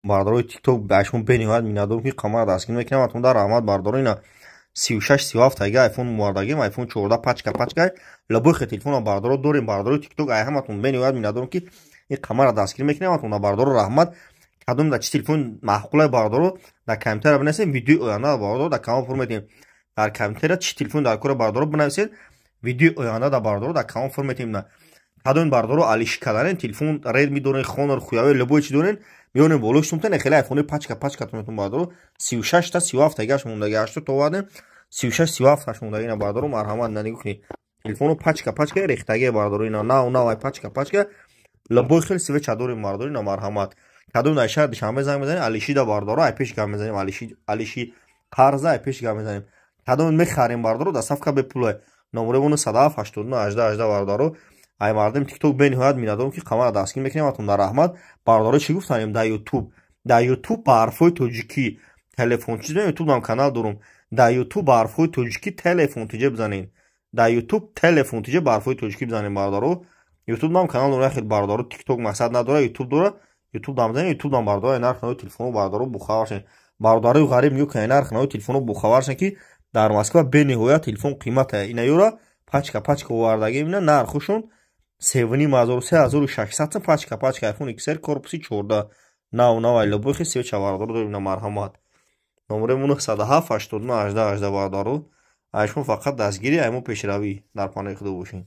Бардорои ТикТок, ба шумо бениҳоят миннатдорам, ки қамара дастгирӣ мекунам. Атон дар раҳмат, бардоро. Ина 36 37 тайга айфон мувардагим, айфон 14, пачка пачка, любой хел телефона, бардоро, дорем. Бардорои ТикТок, ай ҳаматон бениҳоят миннатдорам, ки ин қамара дастгирӣ мекунем. Атон бардоро раҳмат. Кадом да чи телефон маъқулай, бардоро, дар комментария бинависед. Видеои оянда, бардоро, дар канал пур метиҳем. Дар комментария чи телефон дар кора, бардоро, бинависед. Видеои оянда да, бардоро, дар канал пур метиҳем. Кадом, бардоро, алиши каданен телефон, Редми дорен, Хонор, Хуавей, любой чи дорен, меёнем болои шумтен. Хеле айфони пачка пачка тунетон, бардоро, 36 та 37 тагаш мондаги, 80 то овардем, 36 37 таш мондаги. Ина, бардоро, марҳамат, на, нигоҳ кунед, телефону пачка пачка рехтаги, бардоро. Ина нав нав ай, пачка пачка, любой хел свеча дорем, бардоро. Ина, марҳамат, кадом дар шаҳр Душанбе занг мезанем, алишида, бардоро, ай пеш гап мезанем, алиши, алиши қарза ай пеш гап мезанем. Кадом мехарем, бардоро, доставка бепулай. Номеремону 107 89 18 18. Бардоро, ай мардум ТикТок бениҳоят миннатдорам, ки қамара дастгир мекунем. Атон дар раҳмат, бардоро. Чӣ гуфтанем? Дар Ютуб, дар Ютуб ба ҳарфҳои тоҷикӣ телефон чиз, Ютубам канал дорум. Дар Ютуб ба ҳарфҳои тоҷикӣ телефон тиҷе бизанед. Дар Ютуб телефон тиҷе ба ҳарфҳои тоҷикӣ бизанед, бардоро. Ютубам канал дорум. Яхел, бардоро, ТикТок мақсад надора, Ютуб дора. Ютуб дам бизанед, Ютуб дам, бардоро, нарх нави телефону, бардоро, бохабар шавед. Бародарои ғариб, нигоҳ кунед, нарх нави телефону бохабар шавед, ки дар Москва бениҳоят телефон қимата. Ина юра пачка пачка овардаги, ина нархушон 3500, 3600, пачка пачка iPhone XR корпуси 14, нав нав ай, любой хел свеча, бардоро, дорем. На, марҳамат, номеремон 107 89 18 18, бардоро. Ай шумо фақат дастгирӣ, ай мо пешравӣ. Дар паноҳи Худо бошед.